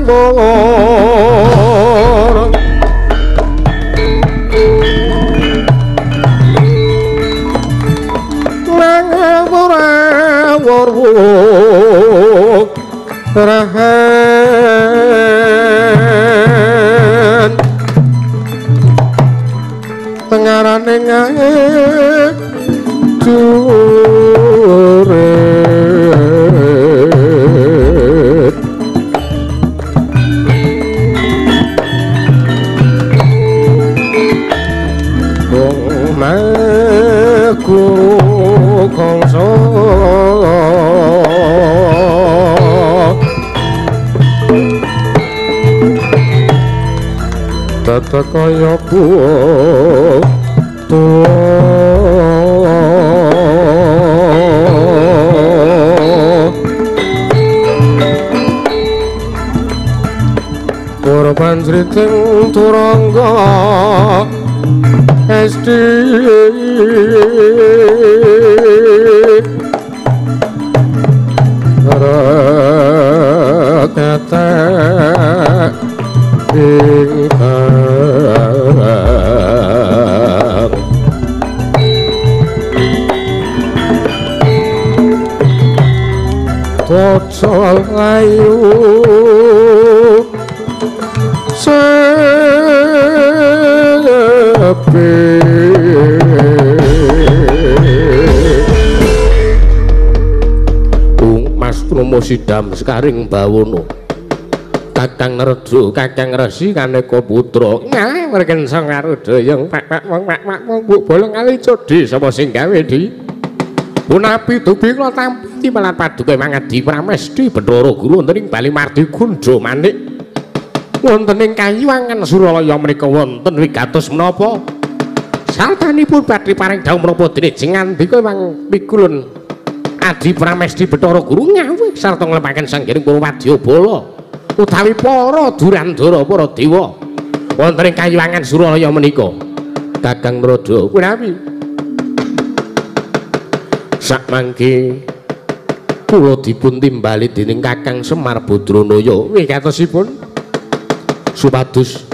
Ngawur ngawur awur rahan tengarane ngae juret wong guru kangsa tata kaya tuwa para panjriting turangga esti kata ingkang tocol ayu sepi. Mas Kromo Sidam sekaring bawono Kakang Nerjo, Kakang Resi kaneka putra ngawurken sang arudayang pak-pak wong pak-pak wong bu bolong ali codhi sapa sing gawe di punapi dubi kula tampi timbalan paduka mangadi pramesti Bathara Guru wonten ing Bali Mardi Gundha Manik wonten ing Kayiwangan Suralaya menika wonten wigatos menapa sartanipun badhe paring dawuh menapa dene jengandika wang pikulun Adi Pramesti Bathara Guru ngawih sarta nglepaken sanggening para wadyabala utawi para durandara para dewa wonten ing Kayiwangan Suralaya menika. Kakang Narada punawi sakmangke kula dipun timbali dening Kakang Semar Badranaya wigatosipun supados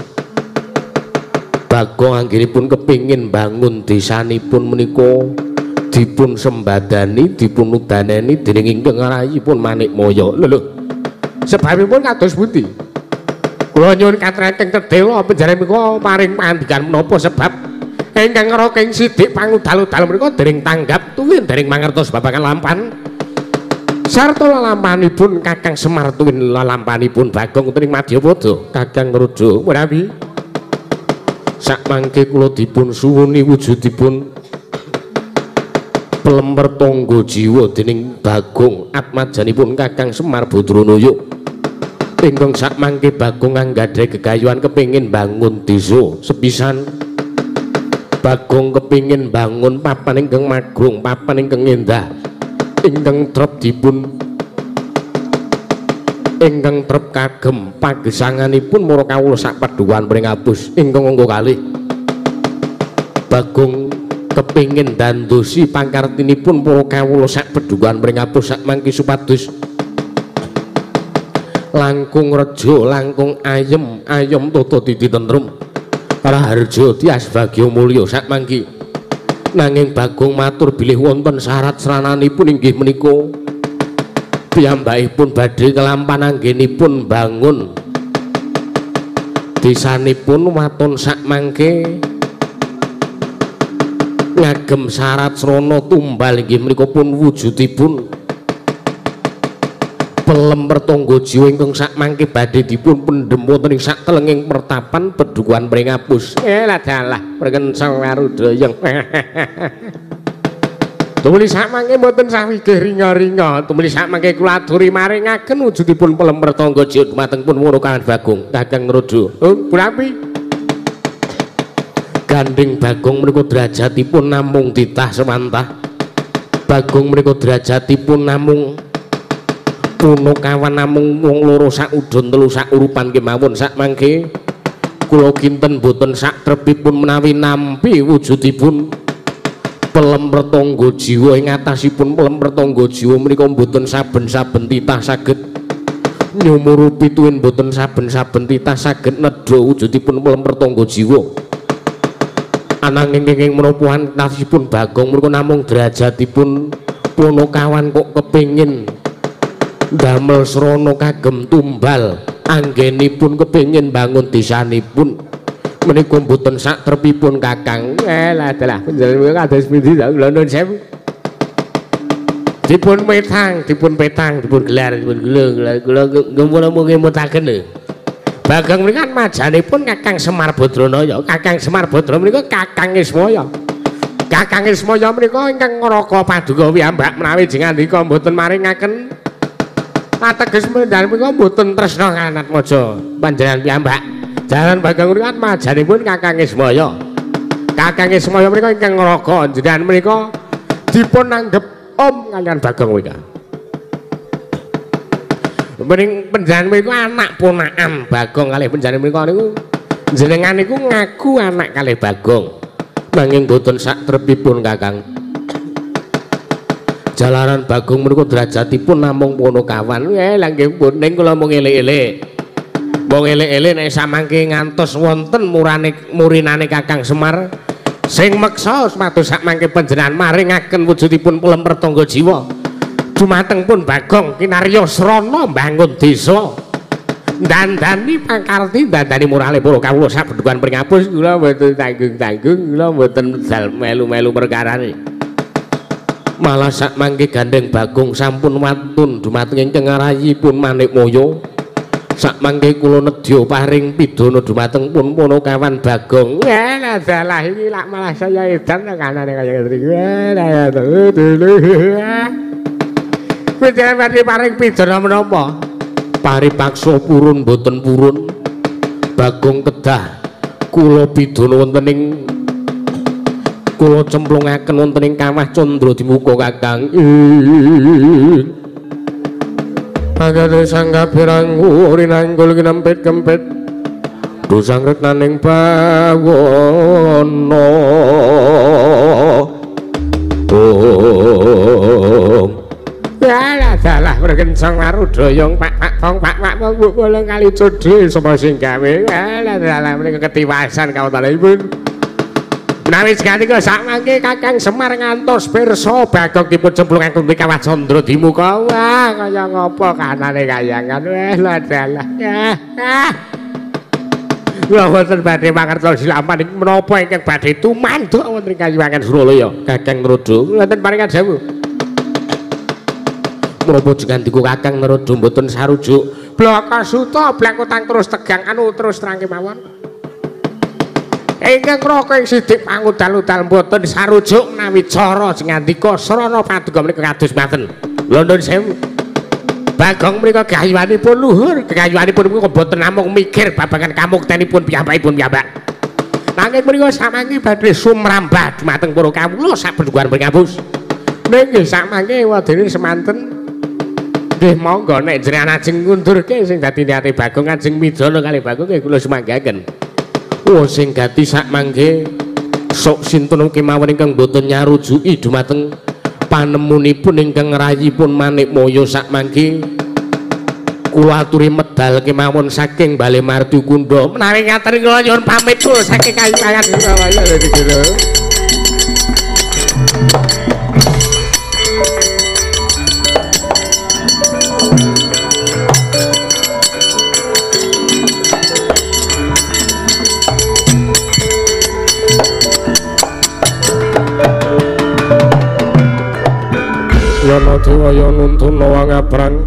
Bagong anggenipun kepingin bangun desanipun menika dipun sembadani dipun udaneni dening ingkang rayipun Manikmaya. Lho lho, sebabipun kados pundi? Kula nyuwun katrangan kedewa panjenengan menika paring pangandikan menapa sebab ingkang ngraking sidik pangudal-udal menika dereng tanggap tuwin dereng mangertos babagan lampan sarta lalampanipun Kakang Semar tuwin lalampanipun Bagong wonten ing Madyapada. Kakang Narada menawi sakmangke kula dipun suwuni wujudipun pelemper tangga jiwa dening Bagong atmajanipun Kakang Semar Badranaya ingkang sakmangke Bagong anggadhahi gegayuhan kepingin bangun desa sepisan. Bagong kepingin bangun papan ingkang magung, papan ingkang endah, ingkang trep dipun ingkang trep kagem pagesanganipun para kawula sak padhuwan pringapus ingkang angka kalih. Bagong kepingin dandosi pangkartinipun para kawula sak pedhuwan pringapus sak mangke supados langkung rejo, langkung ayem, ayem tata titi tentrem raharja tias bagya mulya sak mangke. Nanging Bagong matur bilih wonten syarat srananipun inggih menika piyambakipun badhe kelampan anggenipun bangun desanipun waton sak mangke ngagem syarat srana tumbal inggih menika pun wujudipun pelemper tangga jiwa ingkang sak mangke badhe dipun pendhem wonten ing sak telenging pertapan pedukuhan Pringapus. Lah dalah preken sang arudayang. Tumuli sak mangke mboten sawigih ringa-ringa, tumuli sak mangke kula aturi maringaken wujudipun pelemper tangga jiwa dumateng pun Wurukan Bagong Kakang Narada. Oh, punapi gandeng Bagong menika derajatipun namung titah semantah. Bagong menika derajatipun namung punokawan namung wong loro sak udun telu sak urupan kemawon sak mangke kula kinten boten sak trepipun menawi nampi wujudipun pelemper tangga jiwa ing atasipun pelemper tangga jiwa menika boten saben-saben titah saged Nyumurupi tuwin boten saben-saben titah saged nedha wujudipun mlemper tangga jiwa. Ananging ingkang menapa antasipun Bagong menika namung derajatipun Punakawan kok kepengin damel srana kagem tumbal anggenipun kepengin bangun desanipun menika mboten sak trepipun Kakang. Lah dalah panjenengan kados pundi ta kula nuwun sewu. Dipun petang, dipun petang, dipun gelar, dipun gulung, kula kula mung ngemutaken lho. Bagong menika majanipun Kakang Semar Badranaya. Kakang Semar Badra menika Kakang Ismaya. Kakang Ismaya menika ingkang ngraka paduka piyambak menawi jengandika mboten maringaken ateges panjenengan menika mboten tresna kanatmaja panjenengan piyambak. Jalan Bagong menika majanipun Kakang Ismaya. Kakang Ismaya menika ingkang ngraka jenengan menika dipun anggep om kalian Bagong menika. Mring panjenengan menika anak ponakan Bagong kalih panjenengan menika niku jenengan niku ngaku anak kalih Bagong. Nanging boten sak trepipun Kakang. Jalaran Bagong menika derajatipun namung Punakawan. Lah nggih pun ning kula mung elek-elek. Mung elek-elek nek samangke ngantos wonten murane murinane Kakang Semar sing meksa supados sakmangke panjenengan maringaken wujudipun pelemper tangga jiwa. Dumateng pun Bagong kinarya srana mbangun desa. Dandani pangkarti dandani murale para kawula sabedukan pringapus kula mboten tanggung-tanggung, kula mboten melu-melu perkarane. Malah sakmangke gandeng Bagong sampun wantun dumateng ingkang ngarayipun Manikmaya. Sakmangke kula nedya paring pidana dumateng pun Punakawan Bagong. Lah dalah iki lak malah saya edan kanane kaya ngene iki. Lah panjenengan badhe paring pidana menapa? Paripaksa purun boten purun Bagong kedah kula pidana wonten ing kula cemplungaken wonten ing kawah Candra Dimuka Kakang. Agate sangga pirang rinanggul kinempit kempit dosang reknaning bawana. Om ya dalah berkencang marudayang pak pak tong pak pak mong bu bolong kali codhe sapa sing gawe. Lah dalah menika ketiwasan kawontenipun. Menawi sekanika sakmangke Kakang Semar ngantos pirsa Bagong dipun cemplungaken ing kawah Candra Dimuka. Wah kaya ngapa kanane kayangan. Wah lah dalah. Kula wonten badhe mangertos silapan menapa ingkang badhe tumanduk wonten ing Kayuwangan Suralaya Kakang Narada. Wonten paringan dawuh. Menapa jengandika Kakang Narada mboten sarujuk? Blaka Suta blangkutang terus tegang anu terus terang kemawon. Ingkang raka ing sidik pangudal-udal mboten sarujuk menawi cara jengandika srana paduka menika kados mboten. Lho nuwun sewu. Bagong menika gayuhanipun luhur, gayuhanipun menika mboten namung mikir babagan kamuktenipun piyambakipun piyambak. Nanging menika samangke badhe sumrambah dumateng para kawula sabendugan pringapus. Ning nggih samangke wadene semanten nggih monggo nek jenengan ajeng ngundurke sing dadi niate Bagong ajeng midana kalih Bagong nggih kula sumanggaken. Oh sing gati sakmangke sok sinten kemawon ingkang boten nyarujuki dumateng panemunipun ingkang ngrayipun Manikmaya sakmangke kula aturi medal kemawon saking Bale Martukunda. Menawi ngaten kula nyuwun pamit kula saking Kayuwangan Suralaya. Yana dewaya nuntuna wangabrang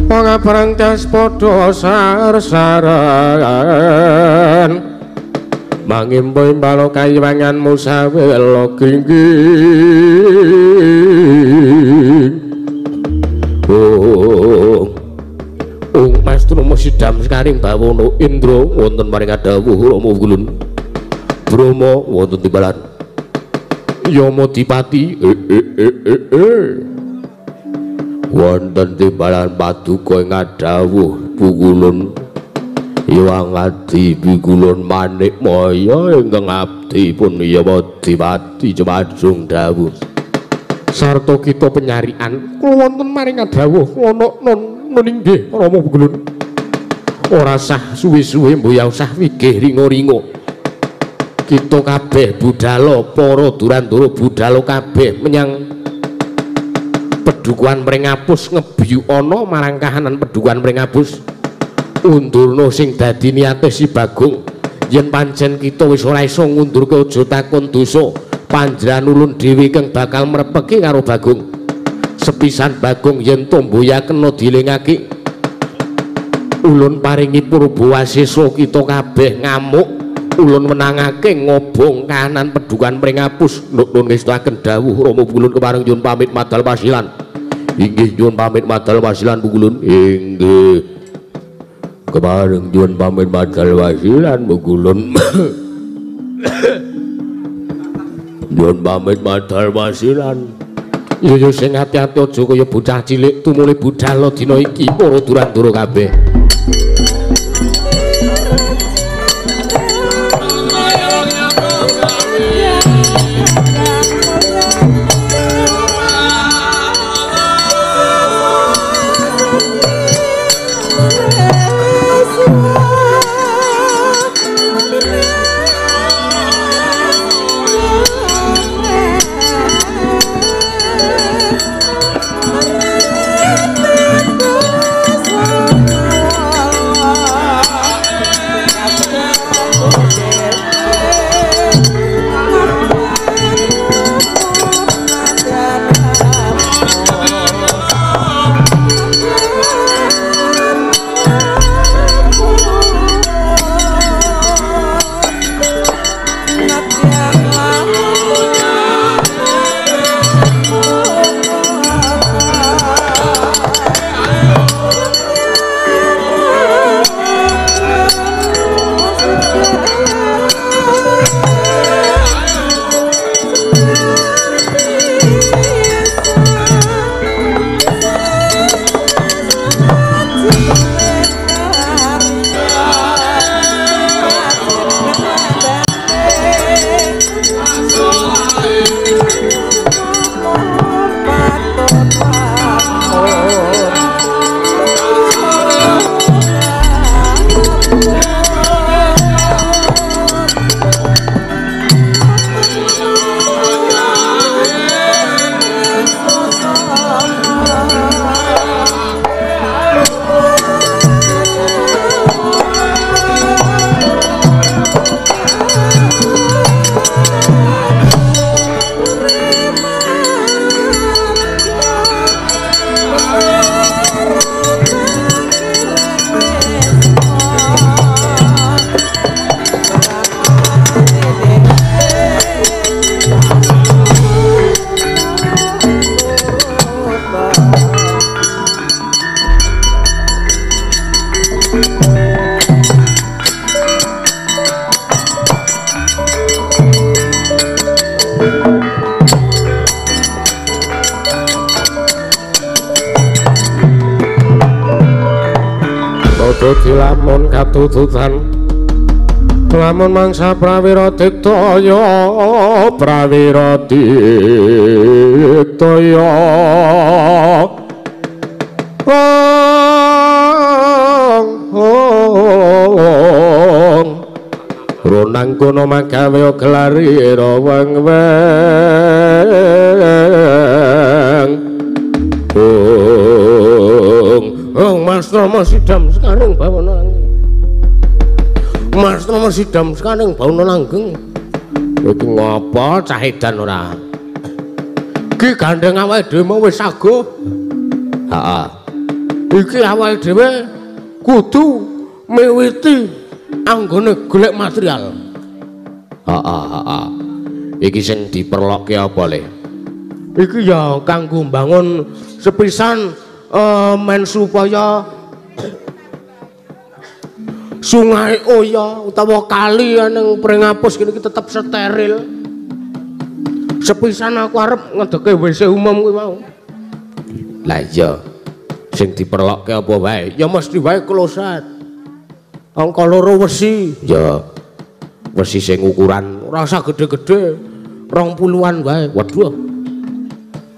wangabrang tas padha sar-saran mangimbo imbalo kayiwangan musawela gringging. Oh Ung Mas Truma sidam sekaring bawono Indra wonten maring dawuh Rama Gulun Brahma wonten timbalan Yama Dipati wonten timbalan paduka ing dawuh Pukulun Iwang Adi Pikulun Manikmaya ingkang abdi pun Yama Dipati jemajung dawuh sarta kita penyarian kula wonten maring dawuh ana nun Nun inggih Rama Bugulun. Ora sah suwe-suwe mboya usah wigih ringo-ringo. Kita kabeh budala para durandura budala kabeh menyang Pedukuhan Pringapus ngebiyu ana marang kahanan Pedukuhan Pringapus. Undurna sing dadi niate si Bagong yen pancen kita wis ora iso ngundurke aja takon dosa. Panjenengan ulun dhewe kang bakal mrepeki karo Bagong. Sepisan Bagong yen tomboya kena dilingake. Ulun paringi purba wasesa kita kabeh ngamuk, ulun menangake ngobong kahanan Pedukuhan Pringapus. Nun ngestakaken dawuh Rama Bugulun kepareng nyuwun pamit madal pasilan. Inggih nyuwun pamit madal pasilan Bugulun. Inggih. Kepareng nyuwun pamit madal pasilan Bugulun. Nyuwun pamit madal pasilan. Yo yo sing ati-ati aja kaya bocah cilik tumule budal dina iki para durandura kabeh. Lamun katututan lamun mangsa prawira diktaya prawira diktaya ong ronang kono magawe gelari rawang weng ong Mas Rama sidam sekaring bawana langgeng. Mas Rama sidam sekaring bawana langgeng. Iki ngapa cah edan ora? Iki gandeng awake dhewe mau wis saguh. Heeh. Iki awake dhewe kudu miwiti anggone golek material. Heeh, heeh. Iki sing diperlokke apa le? Iki ya kanggo mbangun sepisan men supaya sungai Oya utawa kali ning Pringapus kene iki tetep steril. Sepisan aku arep ngedeke WC umum kuwi mau. Lah iya, sing diperlokke apa wae? Ya mesti wae kloset. Angka loro wesi. Ya. Wesi sing ukuran ora usah gede-gede, 20-an wae. Waduh.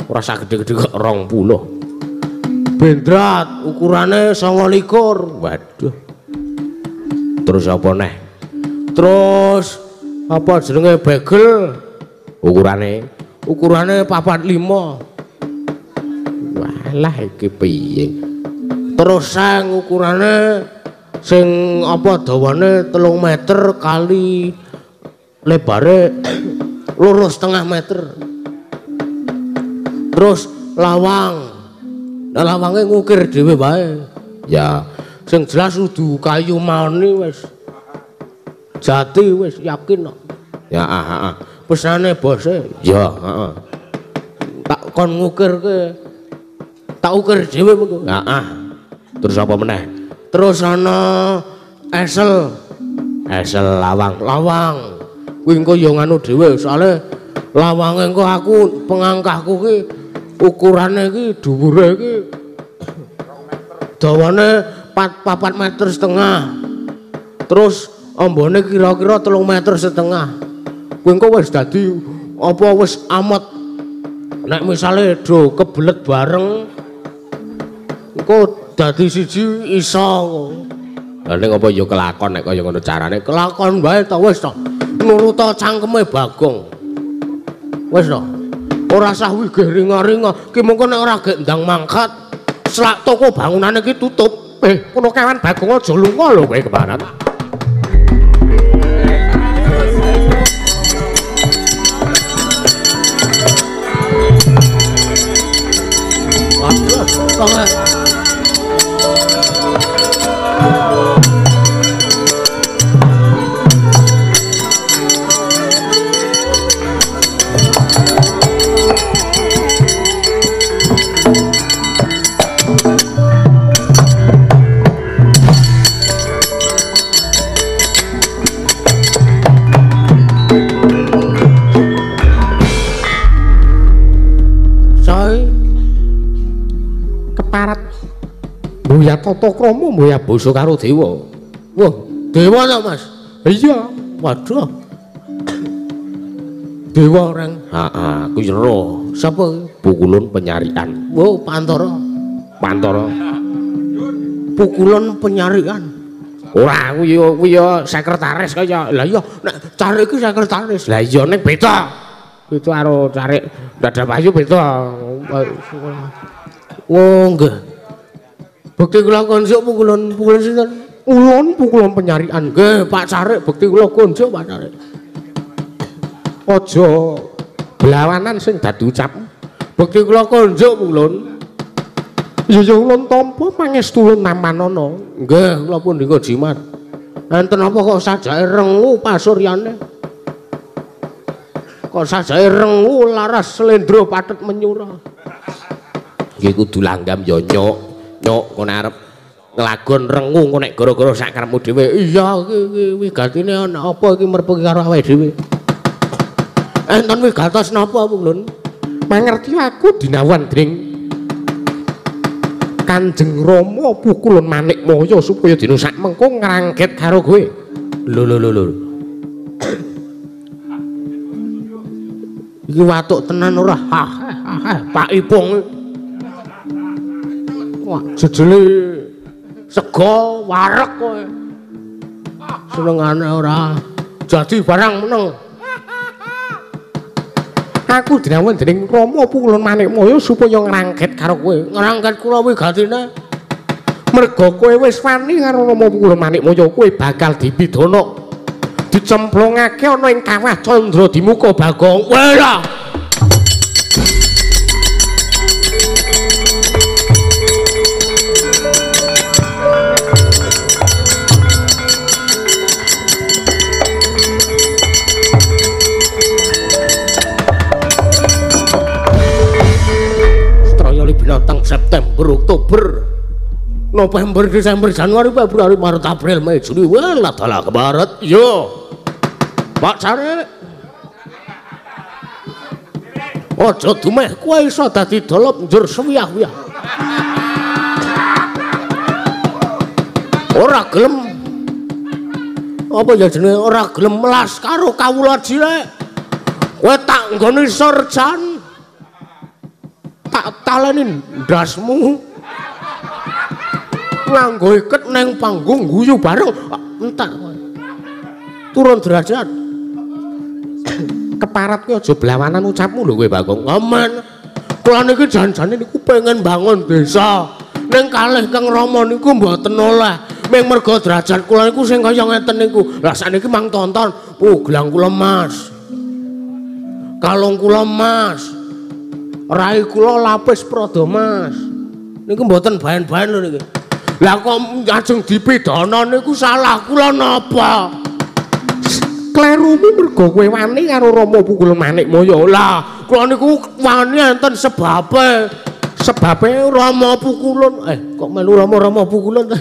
Ora usah gede-gede kok 20. Bendrat ukurane 29. Waduh. Terus apa neh? Terus apa jenenge begel? Ukurane 45. Walah iki piye? Terus seng ukurane sing apa dawane 3 meter kali lebare 2,5 meter. Terus lawang. Nah, lawange ngukir dhewe wae. Ya, sing jelas kudu kayu maoni wis. Jati wis yakin kok. Ya, heeh. Pesane bose. Ya, heeh. Tak kon ngukirke. Tak ukir dhewe mengko. Heeh. Terus apa meneh? Terus ana esel. Esel lawang, lawang. Kuwi engko ya nganu dhewe, soalé lawange engko aku pengangkahku ki ukurane iki dhuwure iki dawane 4,5 meter. Terus ambane kira-kira 3,5 meter. Kuwi engko wis dadi apa wis amot. Nek misale do kebelet bareng engko dadi siji iso. Lah ning apa ya kelakon nek kaya ngono carane. Kelakon wae ta wis to. Nuruta cangkeme Bagong. Wis to. Ora sah wigih ringa-ringa. Ki mengko nek ora gek ndang mangkat, selak toko bangunane iki tutup. Kono kewan Bagong aja lunga lho kowe keparat. Waduh, kok Mboya tata krama mboya basa karo dewa. Wah, dewa ta, Mas? Iya. Waduh. Dewa reng. Heeh, aku jero. Sapa? Pukulun penyarian. Wah, Pantara. Pantara. Pukulun penyarian. Ora, aku ya kuwi ya sekretaris kaya. Lah iya, nek carik iki sekretaris. Lah iya ning beda. Beda karo carik Dada Wahyu beda. Oh, nggih. Bekti kula konjuk pukulun pukulun sinten? Ulun pukulun penyarian. Nggih, Pak Carik, bekti kula konjuk Pak Carik. Aja blawanan sing dadi ucap. Bekti kula konjuk pukulun. Ya ya ulun tampa pangestu ulun namanana. Nggih, kula pun ndika jimat. Enten apa kok sajake rengu pasuryane? Kok sajake rengu laras slendra pathet menyura. Nggih kudu langgam ya nyok. Nyok kono arep nglagon rengu engko nek gara-gara sak karepmu dhewe. Iya iki wigatine ana apa iki merpeki karo awake dhewe. Enten wigatos napa Lun? Mangerti aku dinawan dening Kanjeng Rama Pukulun Manikmaya supaya dina sak mengko ngrangket karo kowe. Lho lho lho lho. Iki watuk tenan ora? Ha ha Pak Ipung. Wah, jejele sego wareg kowe. Senengane ora jadi barang meneng. Aku dinawan dening Rama Pukulun Manikmaya supaya ngrangket karo kowe. Ngrangket kula wigatine. Merga kowe wis wani karo Rama Pukulun Manikmaya, kowe bakal dipidana. Dicemplungake ana ing kawah Candra Dimuka Bagong. Wah. Binatang September, Oktober, November, Desember, Januari, Februari, Maret, April, Mei, Juni, wah, dalah ke barat. Yo, Pak Carik, aja dumeh kowe iso dadi dolop njur sewiyah-wiyah. Ora gelem apa ya jenenge ora gelem melas karo kawula cilik. Kowe tak nggoni sorjan. Tak taleni ndasmu. Nganggo iket neng panggung guyu bareng. Entek kowe. Turun derajat. Keparat kowe aja blawanan ucapmu lho kowe Bagong. Aman. Kula niki jan-jane niku pengen bangun desa. Ning kalih Kang Rama niku mboten oleh. Ming merga derajat kula niku sing kaya ngeten niku. Lah sakniki mang tonton, gelang kula mas. Kalung kula mas. Rai kula lapis prada mas. Niku mboten baen-baen lho niki. Lah kok ajeng dipidana niku salah kula napa? Klerumu mergo kowe wani karo Rama Pukulun Manikmaya. Lah kula niku wani enten sebabe. Sebabe Rama Pukulun. Kok melu Rama-Rama Pukulun ta?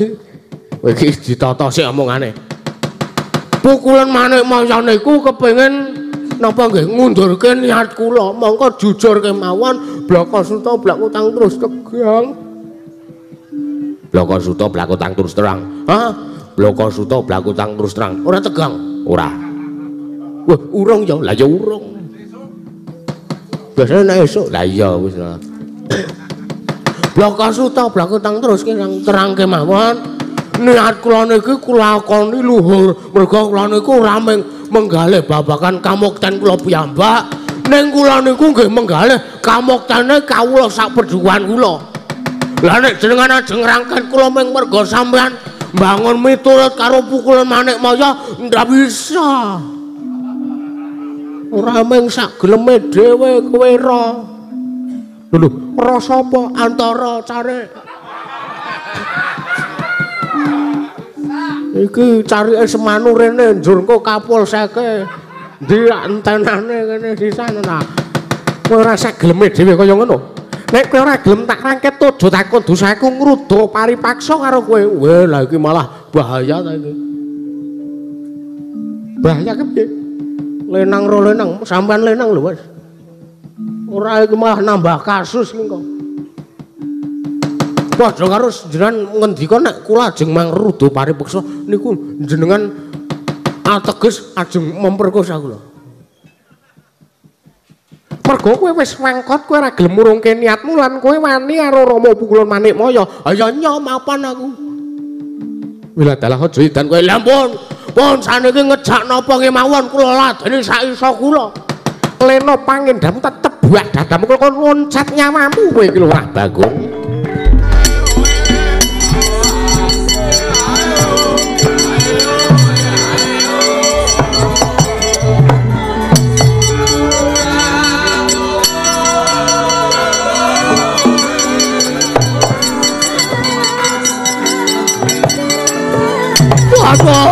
Kowe iki ditata sik omongane. Pukulun Manikmaya niku kepengin napa nggih ngundurke niat kula. Mongko jujur kemawon blaka suta blak utang terus tegang. Blaka suta blak utang terus terang. Hah? Blaka suta blak utang terus terang. Ora tegang? Ora. Wah, urung ya. Lah ya urung. Biasane nek esuk. Lah iya wis lah. Blaka suta blak utang terus terang kemawon. Niat kula niki kula lakoni luhur. Merga kula niku ora mung menggalih babagan kamukten kula piyambak, ning kula niku nggih menggalih kamuktene kawula sak perjuangan kula. Lah nek jenengan ajeng ngrangket kula mung merga sampean mbangun miturut karo Pukulun Manikmaya ndak bisa. Ora mung sak geleme dhewe kowe ra. Lho, rasa apa antara care? Iki carike semanu rene njur engko kapolseke. Ndi entenane kene sisan ta. Kowe ora sak geleme dhewe kaya ngono. Nek kowe ora gelem tak rangket aja takon dosaku ngruda paripaksa karo kowe. Weh, lah iki malah bahaya ta iki. Bahaya kepiye? Lenang ro lenang, sampean lenang lho, Mas. Ora iki malah nambah kasus iki kok. Padha karo jenengan ngendika nek kula ajeng mangruda paripeksa niku jenengan ateges ajeng memperkosa kula. Mergo kowe wis wangkot, kowe ora gelem murungke niatmu lan kowe wani karo Rama Pukulun Manikmaya. Ya nyom mapan aku. Wiladalah aja edan kowe. Lah pun, pun saniki ngejak napa kemawon kula ladeni sak iso kula. Lena pangendhamu tetep buak dadamu kula kon loncat nyawamu kowe iki lho Wah Bagong. Aduh.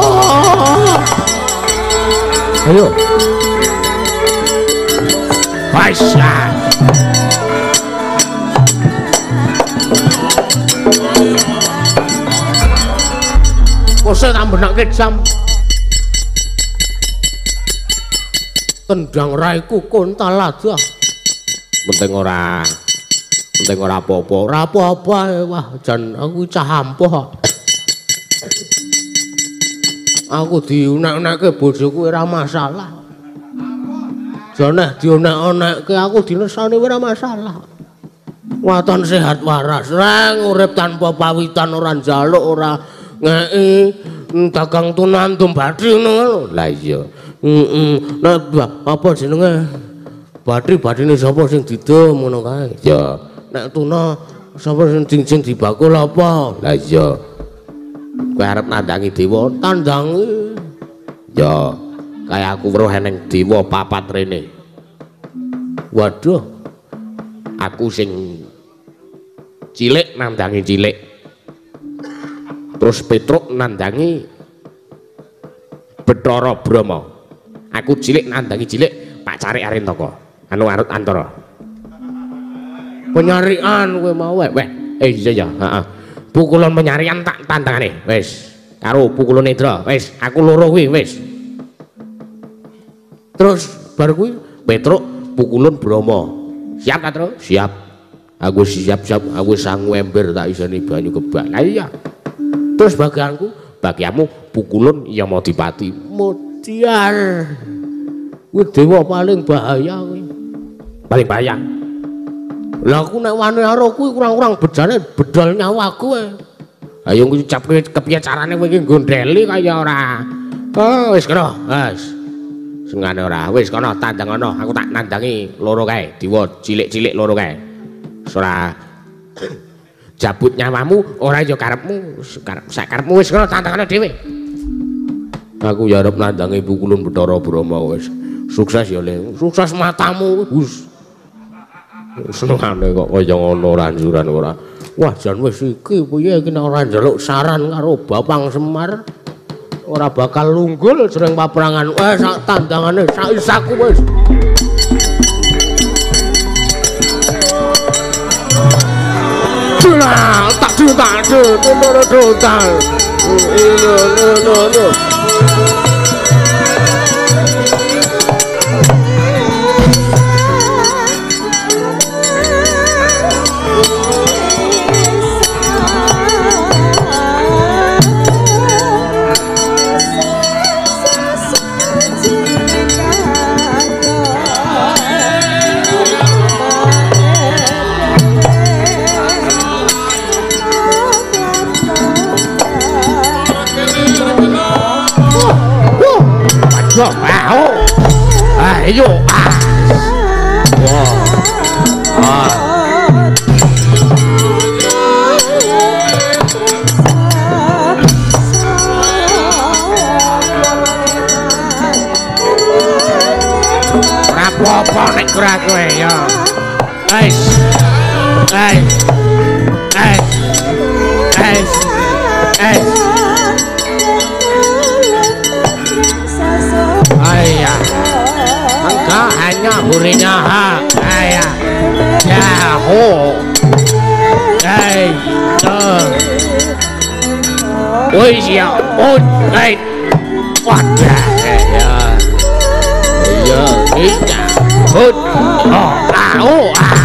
Ayo. Baisa. Kose tak benakke jam. Tendang raiku kontal aja. Penting ora. Penting ora apa-apa. Ora apa-apa. Wah, jan aku cah ampuh. Aku diunek-unekke bojoku ora masalah. Jane diunek-unekke aku dinesani ora masalah. Waton sehat waras, reng urip tanpa pawitan ora njaluk ora ngeki dagang tunandum bathi ngono lho. Lah iya. Heeh. Nek apa jenenge? Bathi-bathine sapa sing didum ngono kae. Ya. Nek tuna sapa sing dibakul apa? Lah iya. Kowe arep nandangi dewa, tandangi. Ya, kaya aku weruh eneng dewa papat rene. Waduh. Aku sing cilik nandangi cilik. Terus Petruk nandangi Bathara Brahma. Aku cilik nandangi cilik, Pak Carik Arintaka. Anu arut antara. Penyarian kowe mau weh. Iya ya, heeh. Pukulan penyarian tak tantangane wis karo Pukulun Indra wis aku loro kuwi wis. Terus bar kuwi Petruk Pukulun Brahma. Siap ta, Tru? Siap. Aku siap-siap, aku sangu ember tak iseni banyu kebak. Lah iya. Terus bagianku, bagianmu Pukulun Yamadipati. Mutiar. Kuwi dewa paling bahaya kuwi. Paling bahaya. Lah aku nek wani karo kuwi kurang-kurang bejane bedol nyawaku. Ayo ngucapke kepiye carane kowe iki nggondheli kaya ora. Oh, wis kono, wis. Sengane ora. Wis kono tandang ana, aku tak nandangi loro kae, diwa cilik-cilik loro kae. Ora jabut nyawamu, ora ya karepmu, karep sak karepmu wis kono tandangane dhewe. Aku ya arep nandangi pukulun Bathara Brahma wis. Sukses ya Le, sukses matamu wis. Senengane kok kaya ngono ora anjuran ora. Wah jan wis iki piye iki nek ora njaluk saran karo Bapang Semar ora bakal lunggul jroning paprangan. Wes sak tandangane sak isaku wis. Dulah, tak tak tak. Ayo, wah, ah. Rapopo nek ora kowe ya. Wis. Wis. Wis. Wis. Wis. Ayah. Engkau hanya burinya hak. Ayah. Ya ho. Hey. Woi ya. Oh, hey. Wadah. Ya. Ya, iya. Hut. Oh, ah, oh, ah.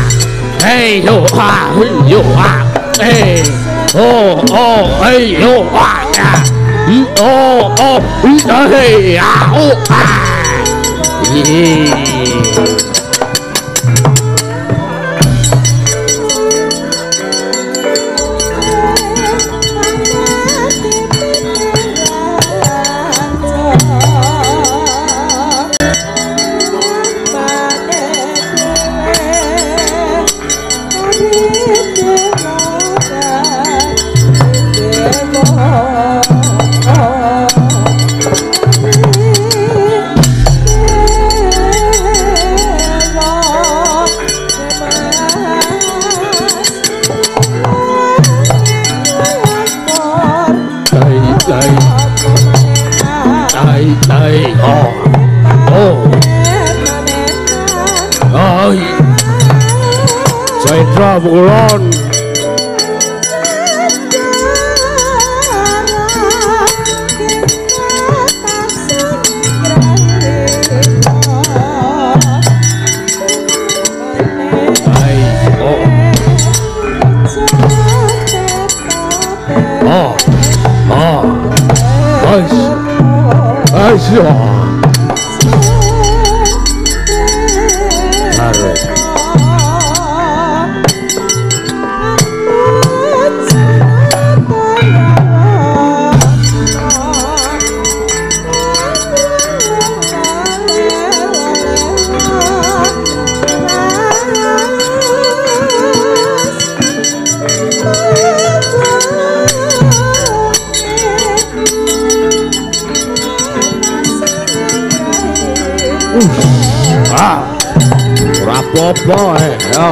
Hey, yo, ah, yo, ah. Hey. Oh, oh, hey, yo, ah. Oh, oh, hey, ah, oh, ah. Jaindra pukulon. Oh. Oh. Oh. Ah, ora apa-apa ya.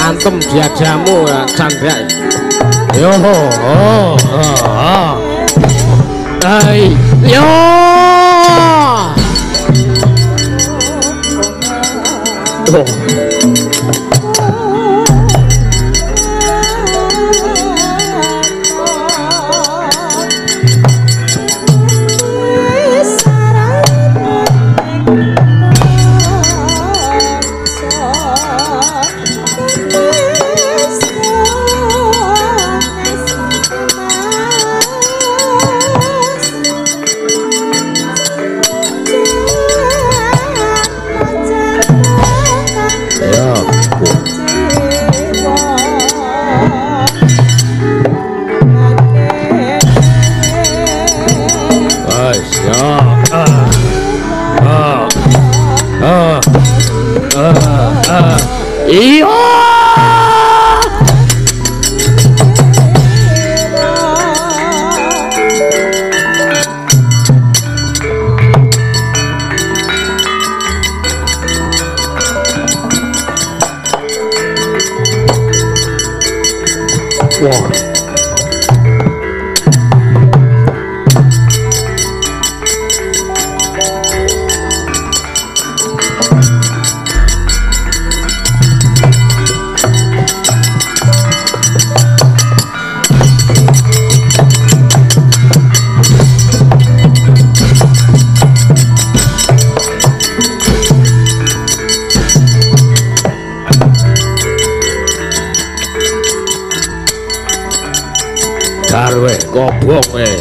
Antem diajamu ya Chandra. Yo oh oh. Hai yo. Oh. Iya. Wah. Garwe kobong e.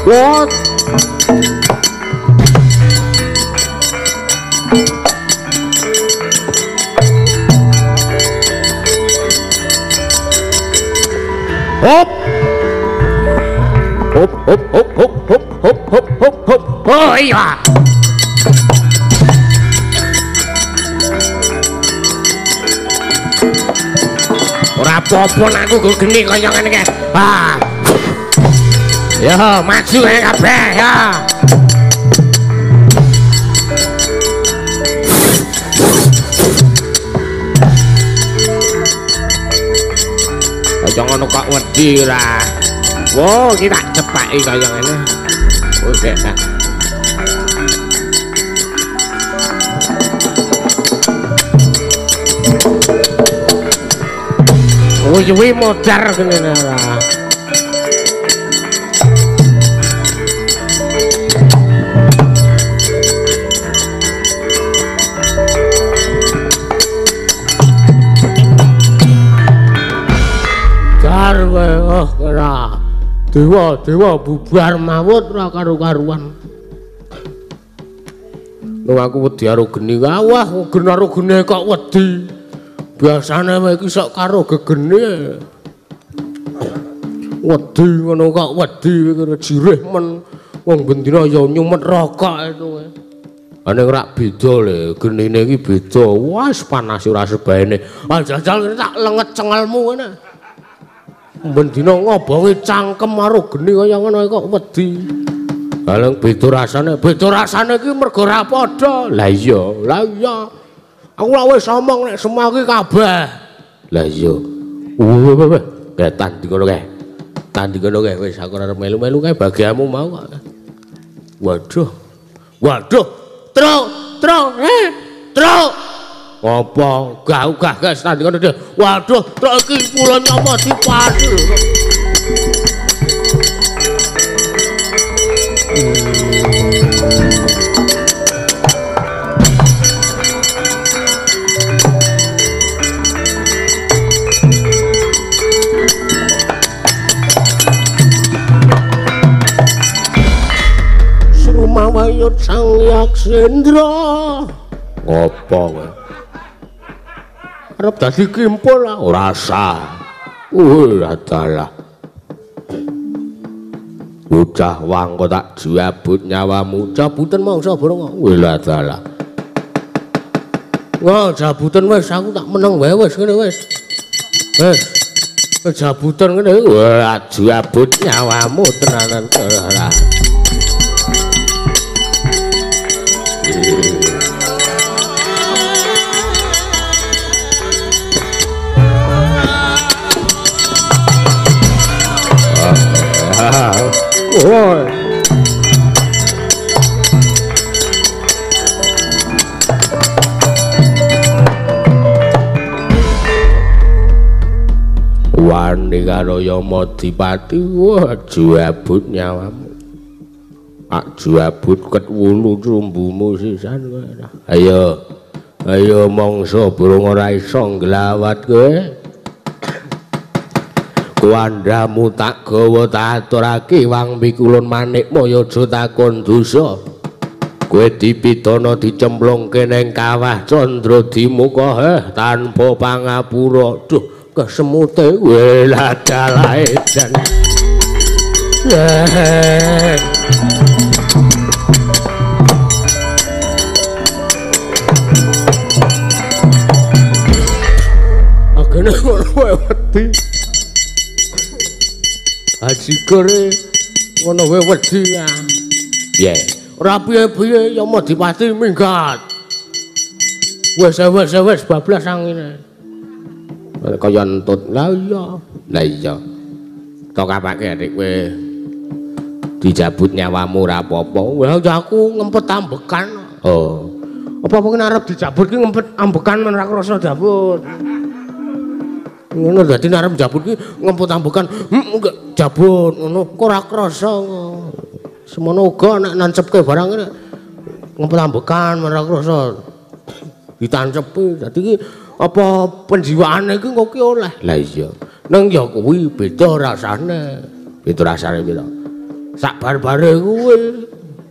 What? Hop. Hop hop hop hop hop hop hop hop hop. Oh iya. Ora apa-apa nek aku geni kaya ngene iki. Ah. Ya, maju ae kabeh ya. Aja ngono kok wedi ora. Wo, iki tak cepaki kaya ngene. Oke. Kuwi modar ngene ora. Garwe oh ora. Dewa-dewa bubar mawut ora karo-karuan. Lho aku wedi karo geni. Wah, geni karo geni kok wedi. Biasane wae iki sok karo gegene. Wedi ngono kok wedi jirih men wong bendina ya nyumet rokok itu. Ane ora beda le, genine iki beda. Wah, panas ora sebaene. Ah jajal tak lenget cengelmu ngene. Bendina ngobongi cangkem karo geni kaya ngono kok wedi. Lah beda rasane, beda rasane iki mergo ora padha. Lah iya, lah iya. Aku lak wis omong nek semua iki kabeh. Lah iya. Weh, kae tanding ngono kae. Tanding ngono kae wis aku ora melu-melu kae bagianmu mau kok. Waduh. Waduh. Tru, tru, tru. Apa? Gah-gah guys tanding ngono dhewe. Waduh, truk iki kula nyomo dipadu. Sumawayut Sang Yaksendra. Ngopo kowe? Arep dadi kimpul ora sah. Dalah. Bocah wangko tak jabut nyawamu. Jabutan mangsa bareng. Wah dalah. Wah, jabutan wis aku tak meneng wae wis ngene wis. Wis. Jabutan ngene. Wah, jabut nyawamu tenanan ora. Wani karo Yamadipati, wah juabut nyawamu. Ak juabut ket wulu trumbumu sisan kowe. Ayo. Ayo mangsa burung ora iso nglawat kowe. Kuandhamu tak gawa tak aturake wang mikulun manik maya aja takon dosa. Kowe dipidana dicemplungke ning kawah Candra Dimuka tanpa pangapura. Duh, kesemute kowe ladalae jan. Agene ngono wae wedi. Ajikore ngono wae wedi ya. Piye? Ora piye-piye Yamadipati minggat. Wis wis wis bablas angine. Kaya entut. Lah iya. Lah iya. Tok kapake nek kowe dijabut nyawamu ora apa-apa. Wah aku ngempet ambekan. Oh. Apa mungkin arep dijabut ki ngempet ambekan men ora krasa jabut. Ngono dadi arep jabut ki ngempet ambekan, jabut ngono kok ora krasa. Semono uga nek nancepke barang ngene ngempet ambekan ora krasa. Ditancepi dadi ki apa penjiwaane iki kok ki oleh. Lah iya. Nang ya kuwi beda rasane. Beda rasane pira? Sak bar-bare kuwi.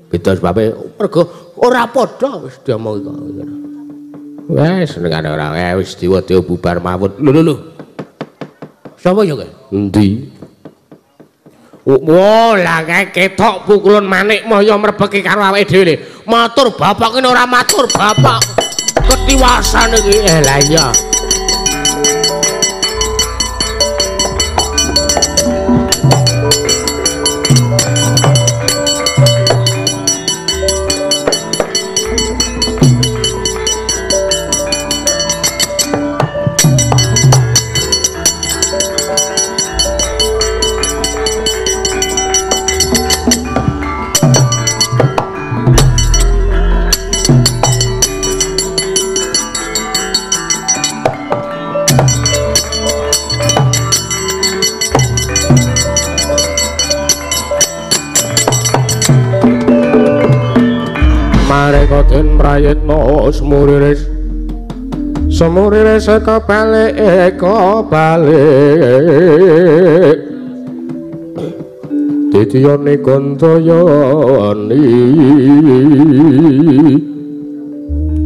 Beda sebabe mergo ora padha wis diomong kok. Wes senengane ora wis diwa-diwa bubar mawon. Lho lho lho. Sapa ya kowe? Endi? Wah, lah kae ketok pukulun manik maya mrebeki karo awake dhewe. Matur bapak kene ora matur bapak. Ketiwasan iki. Lah iya. Den prayitna semuriris semuriris eka balik eka balik ditiyane gantayani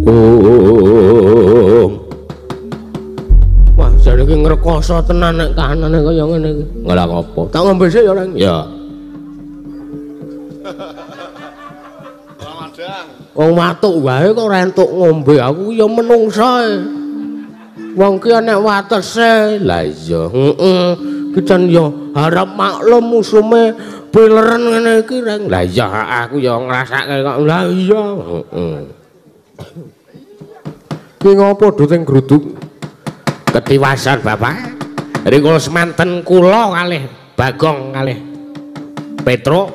om. Wah jane iki ngrekoso tenan nek kahanane kaya ngene iki. Lha ngopo? Tak ngombe sik ya, Reng. Ya. Wong watuk wae kok ora entuk ngombe, aku ya menungsa. Wong ki nek watese. Lah iya, heeh. Ki jan ya harap maklum musume pileren ngene iki, Reng. Lah iya, aku ya ngrasake kok. Lah iya, heeh. Ki ngopo duting gruduk? Ketiwasan Bapak. Rikala semanten kula kalih Bagong kalih Petruk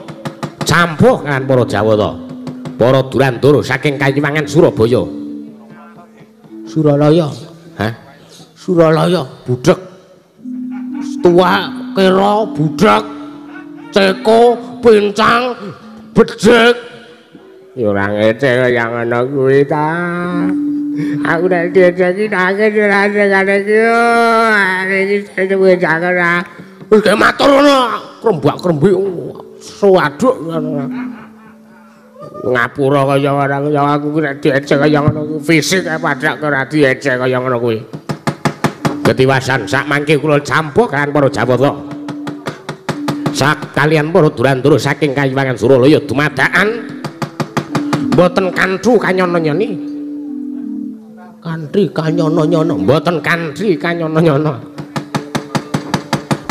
campuh kalian para Jawata. Para Durandara saking Kayiwangan Surabaya. Suralaya. Hah? Suralaya budheg. Tua kera budheg. Ceko pincang becik. Ya ora ngece kaya ngono kuwi ta. Aku nek diejeki nangis ora ngene iki. Iki duwe jangan ora. Wis gawe matur ngono, krembak-krembik suwaduk ngono. Ngapura kaya ora kaya aku ki nek diejek kaya ngono kuwi fisik padha ora diejek kaya ngono kuwi. Ketiwasan sak mangke kula campuh kalian para Jawata. Sak kalian para Durandara saking Kayiwangan Suralaya dumadakan mboten kanthu kanyono-nyoni. Kanthi kanyono-nyono, mboten kanthi kanyono-nyono.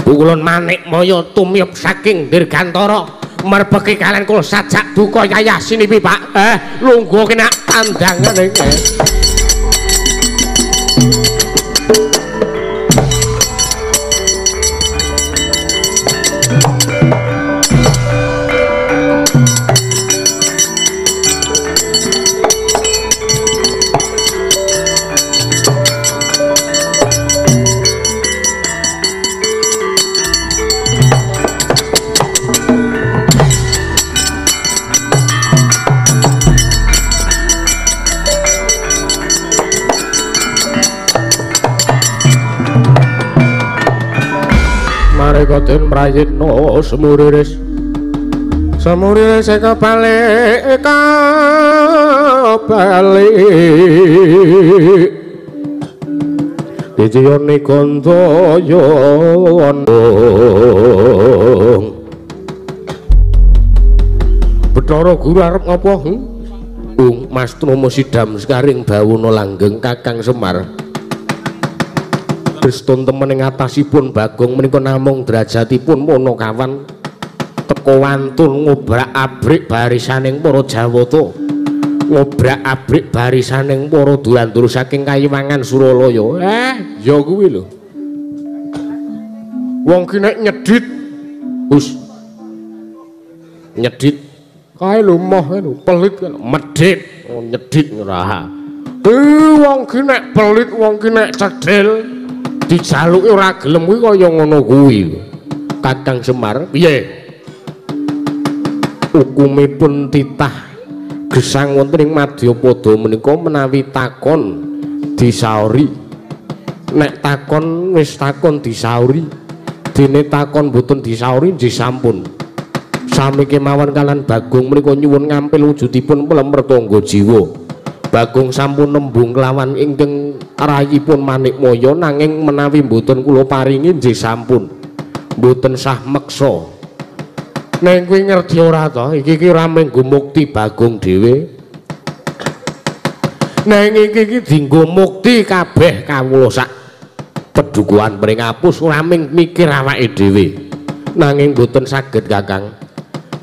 Pukulun manik maya tumiyub saking Dirgantara. Merbeki kalian kula sajak duka yayah sinipi Pak. Lungguh kena tandangan iki. Nalika den prayitna semuriris semuriris kebalik kebalik dijiyone kandaya. Bathara Guru arep ngapa? Mas Trama Sidam sekaring bawana langgeng Kakang Semar. Drestun temen ing atasipun Bagong menika namung derajatipun Punakawan teka wantun ngobrak-abrik barisaning para Jawata, ngobrak-abrik barisaning para dulandur saking Kayiwangan Suralaya. Ya kuwi lho. Wong ki nek nyedhit, hus. Nyedhit kae lho moh lho, pelit lho, medhit, oh, nyedhit ora. Wong ki nek pelit, wong ki nek cedhil dijaluki ora gelem kuwi kaya ngono kuwi. Kakang Semar, piye? Hukumipun titah gesang wonten ing Madyapada menika menawi takon disauri. Nek takon wis takon disauri, dene takon boten disauri nggih sampun. Sami kemawon kalian Bagong menika nyuwun ngampil wujudipun plemer tangga jiwa. Bagong sampun nembung kelawan ingkang rayipun Manikmaya, nanging menawi mboten kula paringi nggih sampun. Mboten sah meksa. Neng kowe ngerti ora to? Iki ki ora mung nggo mukti Bagong dhewe. Neng iki ki dienggo mukti kabeh kawula sak pedukuhan Pringapus, ora mung mikir awake dhewe. Nanging mboten saged Kakang.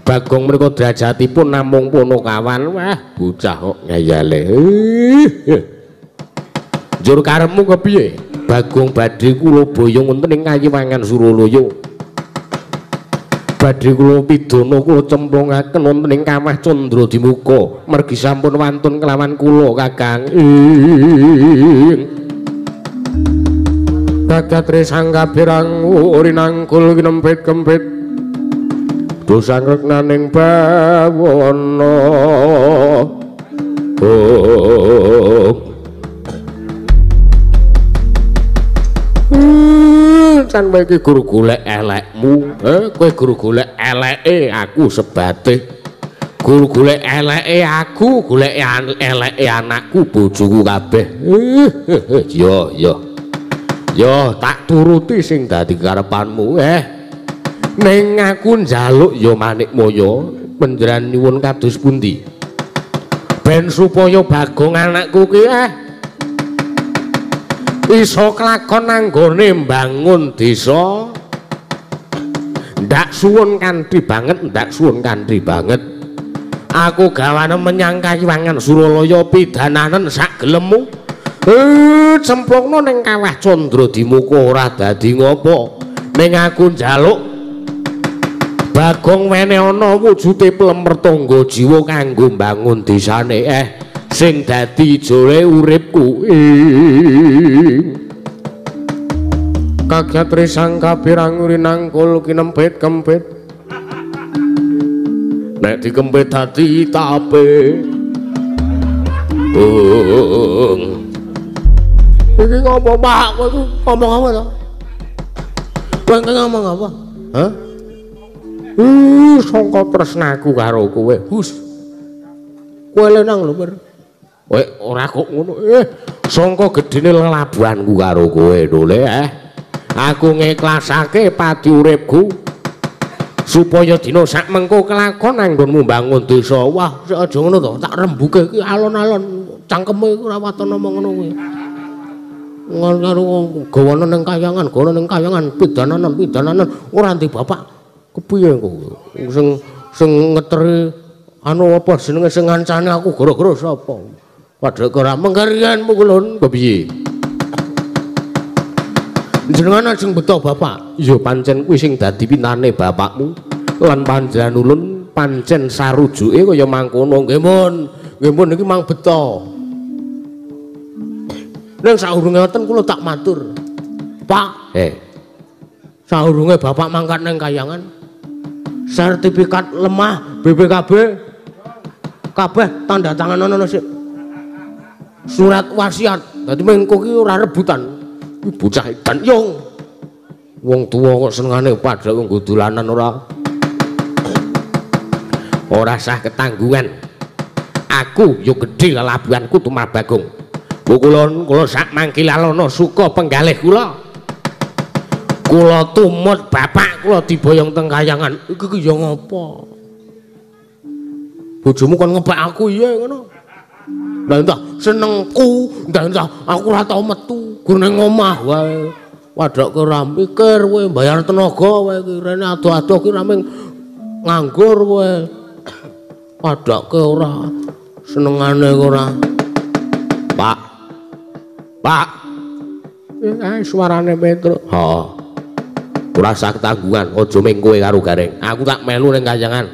Bagong menika derajatipun namung Punakawan. Wah, bocah kok ngeyele. Njur karepmu kepiye? Bagong badhe kula boyong wonten ing Kayiwangan Suralaya. Badhe kula pidana kula cemplungaken wonten ing Kawah Candradimuka. Mergi sampun wantun kelawan kula, Kakang. Kagat sangkabirang urinangkul kinempit-kempit. Dosa ngreknaning bawana. Oh. Can kowe iki guru golek elekmu, kowe guru golek eleke aku sebate. Guru golek eleke aku, golek eleke anakku, bojoku kabeh. Yo yo. Yo tak turuti sing dadi karepanmu, Ning aku njaluk ya Manikmaya panjenengan nyuwun kados pundi? Ben supaya Bagong anakku ki iso kelakon anggone mbangun desa. Ndak suwun kanthi banget, ndak suwun kanthi banget. Aku gawane menyang Kayiwangan Suralaya pidananen sak gelemmu. Cemplungno ning Kawah Candradimuka ora dadi ngopo. Ning aku njaluk Bagong wene ana wujude plemer tangga jiwa kanggo mbangun desane sing dadi ijole uripku. Kagat risang kabirang urinangkul kinempit kempit. Nek dikempit dadi tape. Iki ngopo Pak? Kowe ngomong apa to? Kowe ngomong apa? Hah? Sangka tresnaku karo kowe. Hus. Kowe lenang lho, Mir. Kowe ora kok ngono. Sangka gedene lelabuhanku karo kowe lho, Aku ngiklasake pati uripku supaya dina sak mengko kelakon anggonmu mbangun desa. Wah, sik aja ngono to, tak rembuke iki alon-alon cangkeme iku ora waton omong ngono kuwi. Ngono gawana ning kayangan, gawana ning kayangan, pidananan, pidananan ora ndek bapak. Kepiye kowe? Sing sing ngeteri anu apa jenenge sing ngancane aku gara-gara sapa? Padha ora menggarian pukulun kepiye? Jenengan ajeng beto bapak. Ya pancen kuwi sing dadi pintane bapakmu lan panjenengan ulun pancen sarujuke kaya mangkono. Nggih mun, nggih mun iki mang beto. Ning saurunge ngoten kula tak matur. Pak, saurunge bapak mangkat ning kayangan, sertifikat lemah BPKB kabeh tanda tangan ana sik. Surat wasiat. Dadi mengko ki ora rebutan. Bocah edan yung. Wong tuwa kok senengane padha nggo dolanan ora. Ora sah ketanggungan. Aku yo gedhe lelabuhanku tumrap Bagong. Kula kula sak mangki lalana suka penggalih kula. Kula tumut bapak kula diboyong teng kayangan. Iki ki ya ngopo? Bojomu kon ngebak aku iya ngono. Lah entah senengku, entah aku ora tau metu, gur ning omah wae. Wadokke ora mikir kowe bayar tenaga kowe iki rene ado-ado ki ra mung nganggur kowe. Wadokke ora senengane ora. Pak. Pak. Suarane Petruk. Heeh. Ora usah ketanggungan, aja ming kowe karo Gareng. Aku tak melu ning kayangan.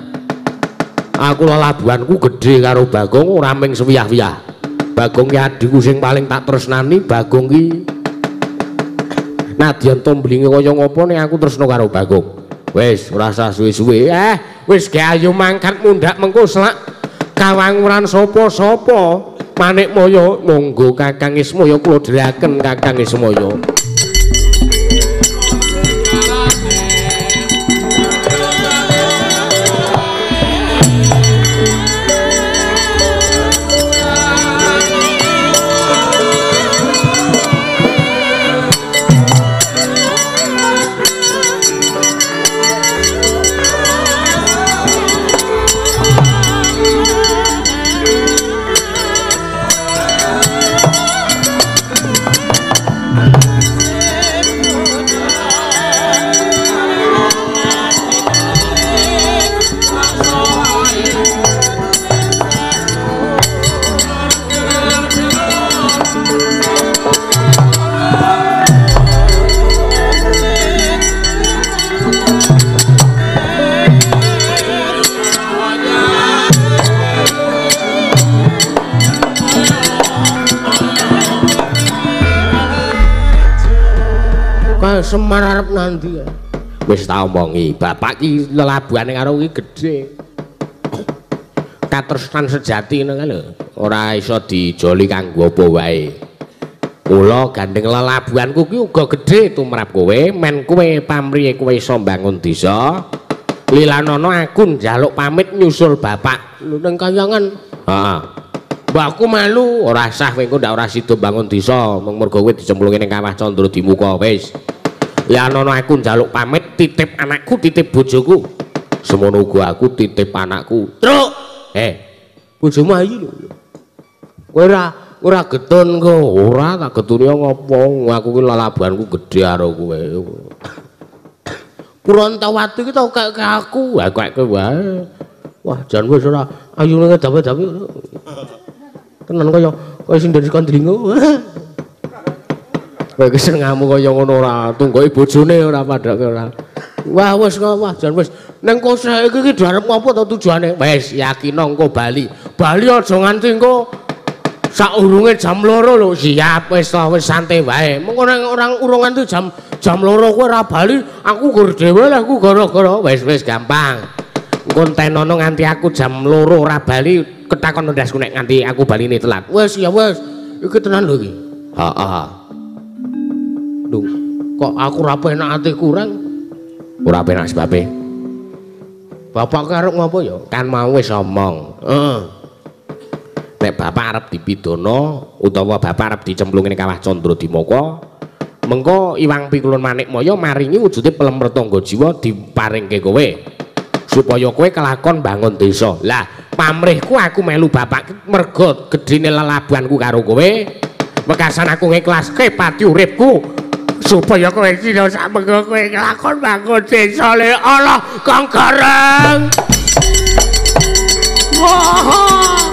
Aku lelabuhanku gedhe karo Bagong ora ming sewiyah-wiyah. Bagong ki adhiku sing paling tak tresnani, Bagong ki nadyan tomblinge kaya ngopo ning aku tresna karo Bagong. Wis ora usah suwe-suwe. Wis ge ayo mangkat mundhak mengko selak kawanguran sapa-sapa. Manikmaya monggo Kakang Ismaya kula dherekaken Kakang Ismaya. Semar arep nanti ya. Wis tak omongi, bapak ki lelabuhane karo ki gedhe. Katresnan sejati ngono kae lho, ora iso dijoli kanggo apa wae. Kula gandeng lelabuhanku ki uga gedhe tumrap kowe, men kowe pamrihe kowe iso mbangun desa. Lilanono aku njaluk pamit nyusul bapak. Lho ning kayangan. Heeh. Mbakku melu, ora sah kowe engko ndak ora sida mbangun desa, mung mergo kowe dicemplungi ning kawah Candra Dimuka wis. Lilanono aku njaluk pamit titip anakku, titip bojoku. Semono uga aku titip anakku. Truk. Bojomu ayu lho. Kowe ora getun kok. Ora tak getuni ngopo? Aku ki lelabuhanku gedhe karo kowe. Purontawati ki tau kek aku. Wah kek wae. Wah jan wis ora ayune ngedape-dape. Tenan kaya kaya sing dari kandringo. Kowe iki senengamu kaya ngono ora tunggoki bojone ora padhake ora. Wah wis wah jan wis ning kose iki ki arep ngopo to tujuane? Wis yakin engko bali. Bali aja nganti engko saurunge jam 2 lho. Siap wis to wis santai wae. Mengko nek ora urung nganti jam 2 kowe ora bali, aku gur dhewe lah aku gara-gara. Wis wis gampang. Engko entenono nganti aku jam 2 ora bali, ketakon ndasku nek nganti aku baline telat. Wis ya wis. Iki tenan lho iki. Heeh. Lho, kok aku ora penak ati kurang? Ora penak sebabe. Bapak arep ngopo ya? Kan mau wis omong. Heeh. Nek bapak arep dipidana utawa bapak arep dicemplungi ning kawah Candra Dimaka, mengko Iwang Pikulun Manikmaya maringi wujude pelem retangga jiwa diparingke kowe supaya kowe kelakon bangun desa. Lah, pamrihku aku melu bapak merga gedhene lelabuhanku karo kowe. Wekasan aku ngiklaske pati uripku supaya kowe iki sak mengko kowe kelakon bangun desa le Allah Kang Gareng. Wah.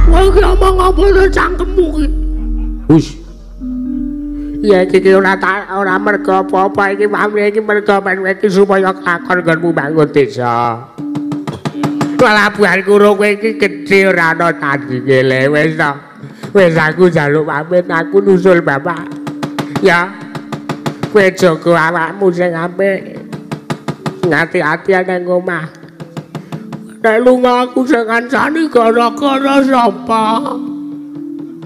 Wah, iki omong apa to cangkemmu iki? Wis. Ya iki ora ora mergo apa-apa iki pamrih iki mergo ben iki supaya kelakon nggonmu bangun desa. Lelabuhanku karo kowe iki gedhe ora ana tandinge le wis to. Wis aku njaluk pamit aku nusul bapak. Ya. Kowe jaga awakmu sing apik. Ngati-ati nang omah. Nek lunga aku sing ngancani gara-gara sapa?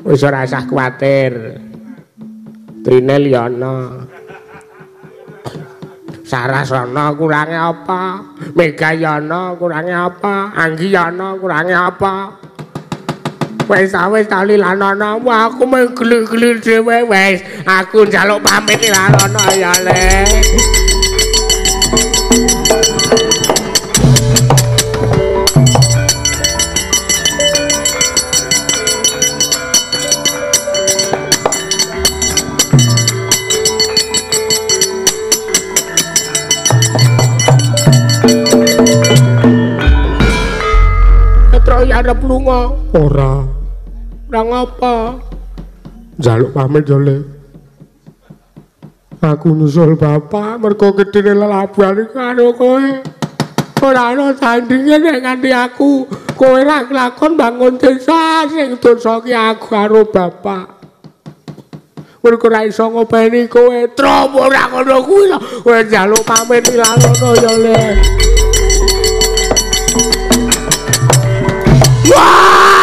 Wis ora usah kuwatir. Trinil ya ana. Sarasana kurange apa? Megayana kurange apa? Anggiyana kurange apa? Wis wis tali lanana, aku mung geli-geli dhewe wis. Aku njaluk pamit lanana ya Le. Arep lunga ora. Ora ngapa? Njaluk pamit yo Le. Aku nyusul bapak mergo gedene lelabuhan karo kowe. Ora ana sandinge nek nganti aku kowe ra kelakon bangun desa sing dosa ki aku karo bapak. Mergo ora iso ngopeni kowe, trop ora ngono kuwi lho. Kowe njaluk pamit ilanono yo Le. Wah!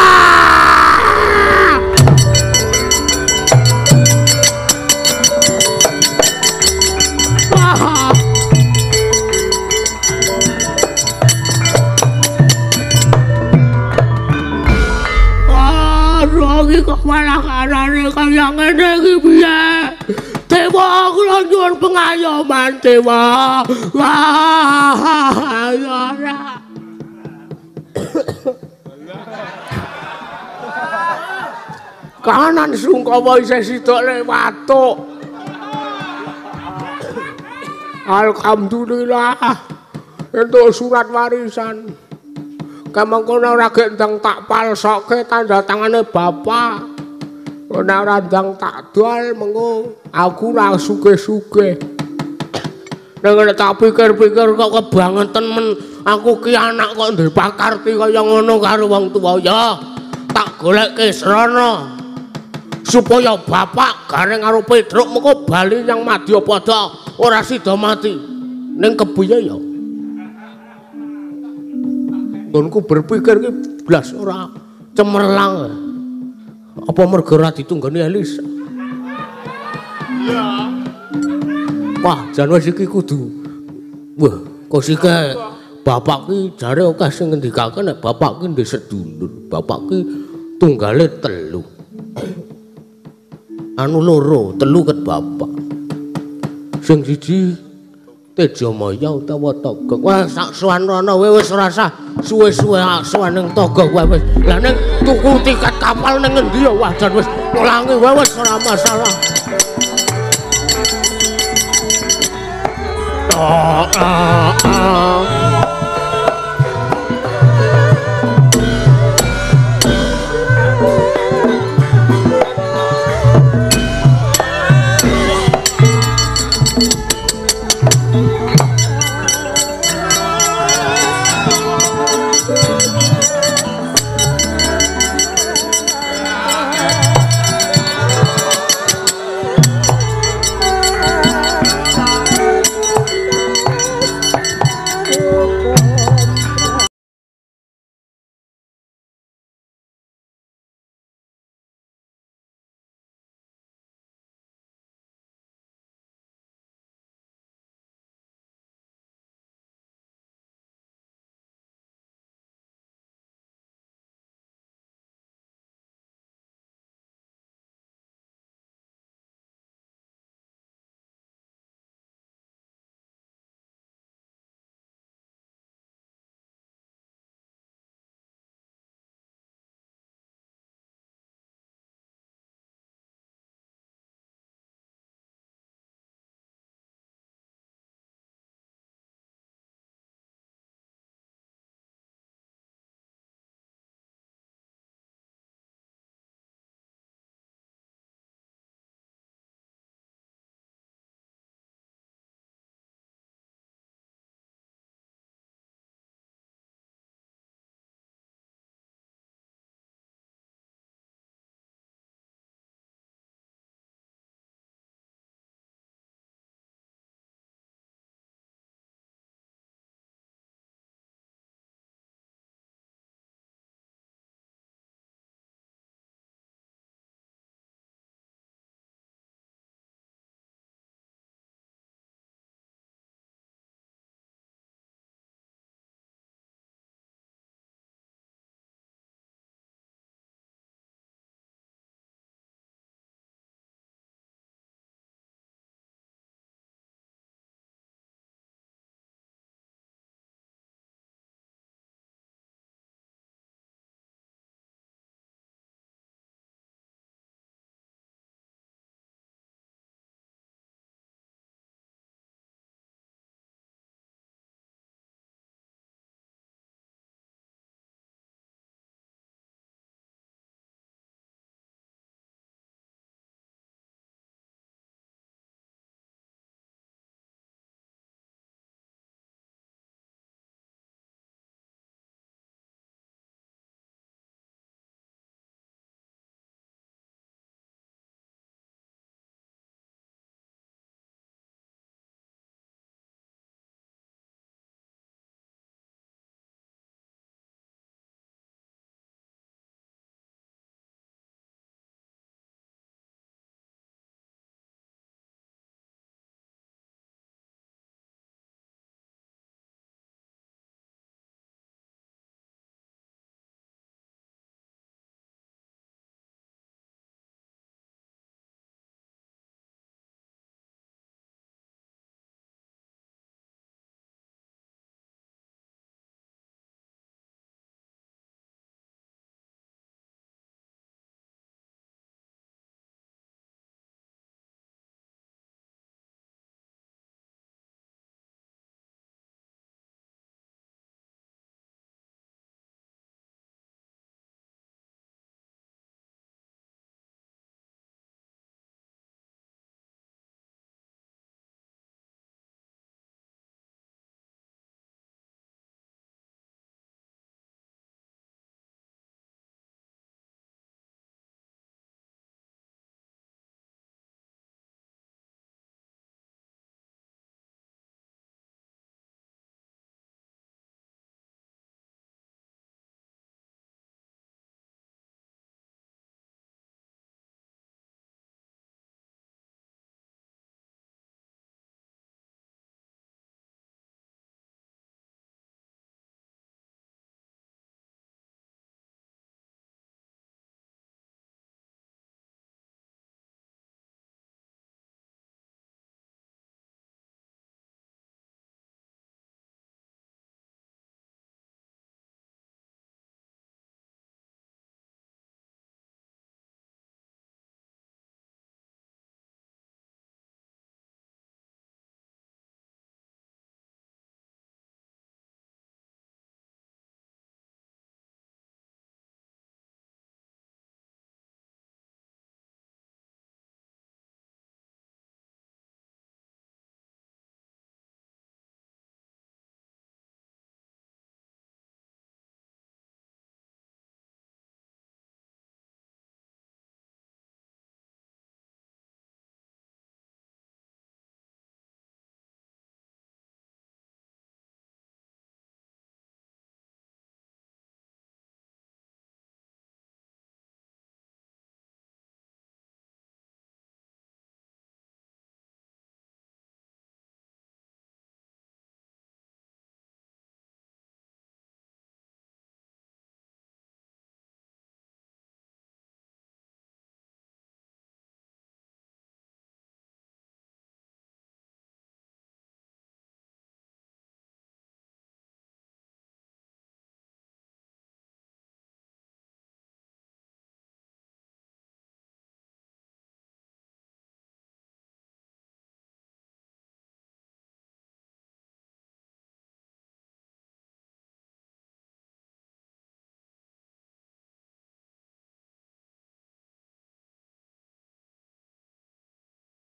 Wah, iki kok malah karane kaya ngene iki piye? Dewa kula nyuwun pengayoman dewa. Wah, ora. Kanan Sungkawa isih sidok le watuk. Alhamdulillah entuk surat warisan. Kamangkono ora gek ndang tak palsoke tanda tangane bapak. Ora ora ndang tak dol mengko aku ora sugih-sugih. Nek tak pikir-pikir kok kebangetan men aku ki anak kok ndek pakarti kaya ngono karo wong tuwa ya. Tak golekke srana supaya bapak gareng karo Petruk mengko bali nyang Madyapada ora sida mati. Ning kebuye ya? Nggonku berpikir ki blas ora cemerlang. Apa mergo ora ditunggoni Elisa? Iya. Wah, jan wis iki kudu. Wah, kok sike bapak ki jare akeh sing ngendikake nek bapak ki ndek sedulur, bapak ki tunggale telu. Anu loro, telu ket bapak. Sing siji Tejamaya utawa Togog. Wah, sak sowan rono wae wis ora usah suwe-suwe sowan ning Togog wae wis. Lah ning tuku tiket kapal ning ngendi ya wah jan wis mulangi wae wis ora masalah. Oh, oh, oh.